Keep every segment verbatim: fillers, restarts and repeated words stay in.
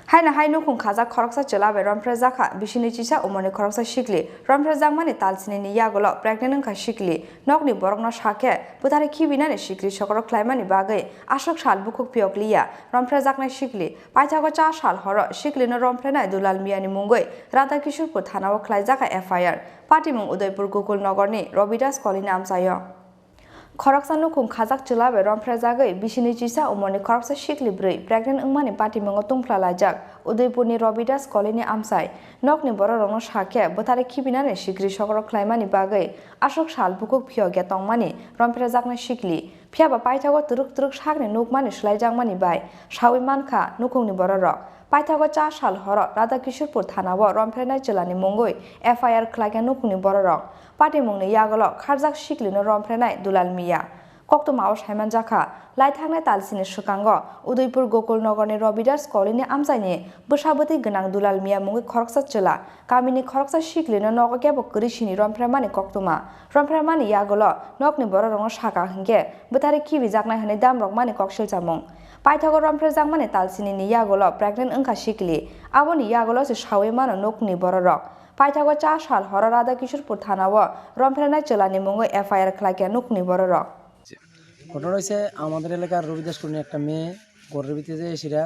Haino hai nukhung khajak khoroksa chwla bai romphrejakha, bisini chisa umorni khoroksa sikli. Romphrejakmani talsinini yagulo pregnant wngkha sikli. Nokni borokno sakhe bwthari khibinani sikli sokorok khlaimani bagwi aswk sal bukhuk phiyok liya romphrejaknai sikli. Paithago cha sal horo siklino romphrenai Dulal Miyani mungwi Radha Kishorpur thanao khlaijakha F I R. Patimung Udaipur Gokul Nogorni Robidas Colony amchaio. Khoroksa nukhung khajak chwla bai romphre jagwi bisini chisa umorni khoroksa sikli bwrwi pregnant wngmani patimungo tungphla laijak Udaipurni Robidas Colony amchai. Nokni bororokno sakhe bwthari khibinani sikri sokorok khlaimani bagwi aswk sal bukhuk phiyokya tongmani romphrejaknai sikli. Phiyaba paithago twrwk twrwk sakni nukmani swlaijakmani bai sawi mankha nukhungni bororok. Paithago cha sal horo Radha Kishorpur thanao romphrenai chwlani mungwi F I R khlaikha nukhungni bororok. Patimungni yagulo kharjak siklino romphrenai Dulal Miya. Koktwmao saimanjakha, laithangnai talsini swkango Udaipur Gokul Nogorni Robidas Colony amchaini bwsa bwtwi gwnang Dulal Miya mungwi khoroksa chwla, kamini khoroksa siklino nogo kebo kwrwi sini romphrenmani koktwma. Romphrenmani yagulo nokni bororokno saka hinkhe bwthari khibijaknai hwnwi damrokmani koksil chamung. Paithago romphrejakmani talsinini yagulo pregnant wngkha sikli, aboni yagulo se sawi mano nokni bororok. Paithago cha sal horo Radha Kishorpur thanao romphrenai chwlani mungwi F I R khlaikha nukhungni bororok. ঘটনা হয়েছে আমাদের এলাকার রবিদাস কলোনি একটা মেয়ে ঘরের ভিতরে যে এসিরা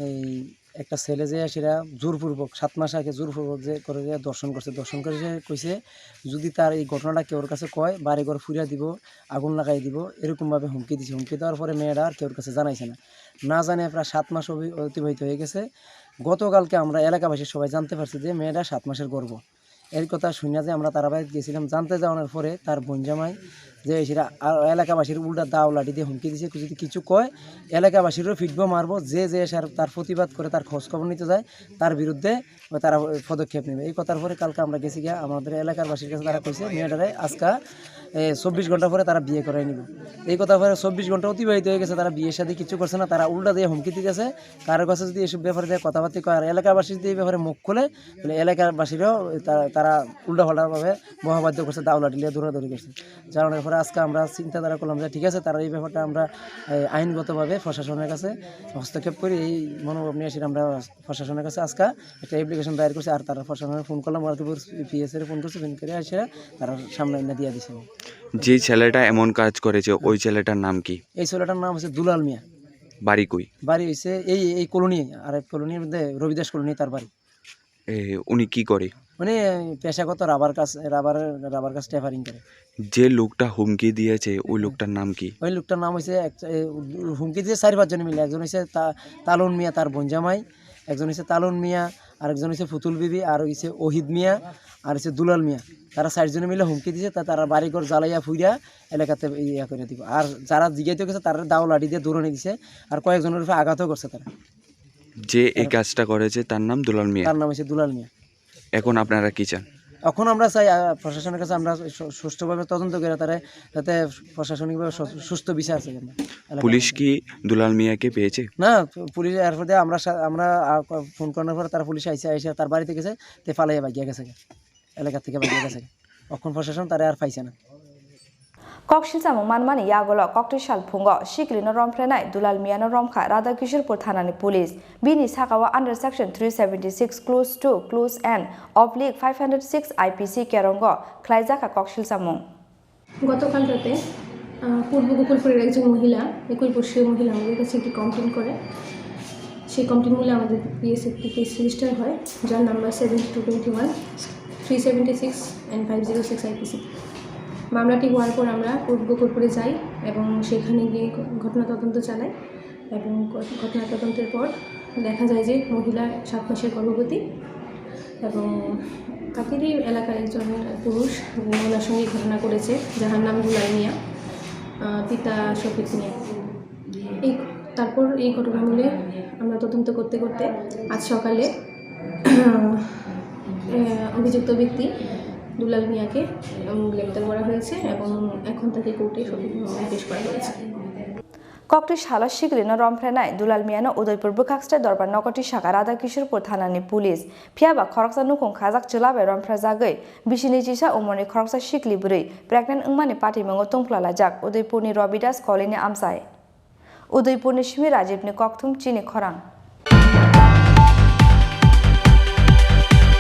এই একটা ছেলে যে এসিরা জোরপূর্বক সাত মাস আগে জোরপূর্বক যে করে যে দর্শন করছে, দর্শন করে সে কইছে যদি তার এই ঘটনাটা কেউর কাছে কয় বাড়ি ঘর ফুরিয়ে দিব, আগুন লাগাই দিব, এরকমভাবে হুমকি দিছে। হুমকি দেওয়ার পরে মেয়েটা আর কেউর কাছে জানাইছে না। না জানিয়ে প্রায় সাত মাস অবি-, অতিবাহিত হয়ে গেছে। গতকালকে আমরা এলাকাবাসী সবাই জানতে পারছি যে মেয়েটা সাত মাসের গর্ভ। এর কথা শুনিয়া যে আমরা তারাবাড়িত গেছিলাম, জানতে যাওয়ানোর পরে তার বোন জামাই যে এসিরা আর এলাকাবাসীর উল্টা দাও লাঠি দিয়ে হুমকি দিছে, যদি কিছু কয় এলাকাবাসীরও ফিটবো মারবো, যে যে এসে আর তার প্রতিবাদ করে, তার খোঁজ খবর নিতে যায়, তার বিরুদ্ধে তারা পদক্ষেপ নেবে। এই কথার পরে কালকে আমরা গেছি গিয়া আমাদের এলাকার বাসীর কাছে, তারা কইছে মেয়েটারে আজকা, এ, চব্বিশ ঘন্টা পরে তারা বিয়ে করাই নিব। এই কথা পরে চব্বিশ ঘন্টা অতিবাহিত হয়ে গেছে, তারা বিয়ের সাথে কিছু করছে না, তারা উল্টা দিয়ে হুমকি দিতেছে। কারো কাছে যদি এসব ব্যাপারে যায় কথাবার্তা কয় আর এলাকাবাসী যদি এই ব্যাপারে মুখ খুলে, তাহলে এলাকাবাসীরাও তা-, তারা উল্টাপাল্টাভাবে মহাবাধ্য করছে, দাও লাঠি নিয়ে দৌড়াদৌড়ি করছে। যার পরে আজকে আমরা চিন্তাধারা করলাম যে ঠিক আছে, তারা এই ব্যাপারটা আমরা, এ, আইনগতভাবে প্রশাসনের কাছে হস্তক্ষেপ করি। এই মনোভাব নিয়ে আসলে আমরা প্রশাসনের কাছে আজকে একটা অ্যাপ্লিকেশন দায়ের করছি। আর তারা প্রশাসনের ফোন করলাম, ওরা তো পি এস এর ফোন করছে, ফোন করে আসে তারা সামনে এনে দিয়ে দিছে। যে ছেলেটা এমন কাজ করেছে, ওই ছেলেটার নাম কি? এই ছেলেটার নাম হচ্ছে দুলাল মিয়া। বাড়ি কই? বাড়ি হইছে এই, এই কলোনি, আর এক কলোনির মধ্যে রবিদাস কলোনি তার বাড়ি। এ, উনি কি করে? উনি পেশাগত রাবার কাজ, রাবার, রাবার কাজ টেপারিং করে। যে লোকটা হুমকি দিয়েছে, ওই লোকটার নাম কি? ওই লোকটার নাম হইছে এক, এ, হুমকি দিয়ে চারি পাঁচজন মিলে। একজন হইছে তা-, তালুন মিয়া, তার বোন জামাই, একজন হইছে তালুন মিয়া, আরেকজন হইছে ফুতুল বিবি, আর হইছে ওহিদ মিয়া, আর হইছে দুলাল মিয়া। তারা চারজনে মিলে হুমকি দিছে, তা তারা বাড়িঘর জ্বালাইয়া ফুইরা এলাকাতে ইয়া করে দিব। আর যারা জিজ্ঞাসিত গেছে, তারা দাও লাঠি দিয়ে দৌড়ানি দিছে, আর কয়েকজনের উপরে আঘাতও করছে তারা। যে এই কাজটা করেছে, তার নাম দুলাল মিয়া। তার নাম হচ্ছে দুলাল মিয়া। এখন আপনারা কি চান? এখন আমরা চাই, আহ, প্রশাসনের কাছে আমরা সু-, সুষ্ঠুভাবে তদন্ত করে তারা যাতে প্রশাসনিকভাবে সু-, সুস্থ বিচার চাই আমরা এলাকার পুলিশ মধ্যে। কি দুলাল মিয়াকে পেয়েছে? না, পুলিশ এর মধ্যে আমরা সা-, আমরা, আহ, ফোন করার পরে তারা পুলিশ আইসে, আইসে তার বাড়িতে গেছে, তে ফালাইয়া ভাগিয়া গেছে, এলাকা থেকে ভাগিয়া গেছে। এখন প্রশাসন তারা আর পাইছে না। Koksilsamung manmani yagulo koktwi sal phungo siklino romphrenai Dulal Miyano romkha Radha Kishorpur thanani police. Bini sakao under section three seventy six clause two, clause N, oblique five hundred six I P C kerongo khlaijakha koksilsamung. গতকাল রাতে, আহ, পূর্ব গোকুলপুরের একজন মহিলা, একই বর্ষীয় মহিলা আমাদের কাছে একটি কমপ্লেন করে। সেই কমপ্লেন মূলে আমাদের পিএস একটি কেস রেজিস্টার হয়, যার number seven two twenty one three seventy six and five zero six IPC. মামলাটি হওয়ার পর আমরা পূর্ব গোকুলপুরে যাই এবং সেখানে গিয়ে ঘ-, ঘটনা তদন্ত চালাই এবং ঘ-, ঘটনা তদন্তের পর দেখা যায় যে মহিলা সাত মাসের গর্ভবতী এবং তাদেরই এলাকার একজন পুরুষ, যিনি ওনার সঙ্গে ঘটনা করেছে, যার নাম দুলাল মিয়া, আহ, পিতা শফিক মিয়া। এই, তারপর এই ঘটনা মূলে আমরা তদন্ত করতে করতে আজ সকালে, আহ, অভিযুক্ত ব্যক্তি দুলাল মিয়াকে, উম, গ্রেপ্তার করা হয়েছে এবং এখন তাকে কোর্টে সব-, পেশ করা হয়েছে। Koktwi salo siklino romphrenai Dulal Miyano Udaipur bwkhak stai dorbar nogo tisakha Radha Kishorpur thanani police. Phiyaba khoroksa nukhung khajak chwla bai romphre jagwi bisini chisa umorni khoroksa sikli bwrwi pregnant wngmani patimungo tungphla laijak Udaipurni Robidas Colony amchai. Udaipurni simi Rajibni kokthum chini khorang.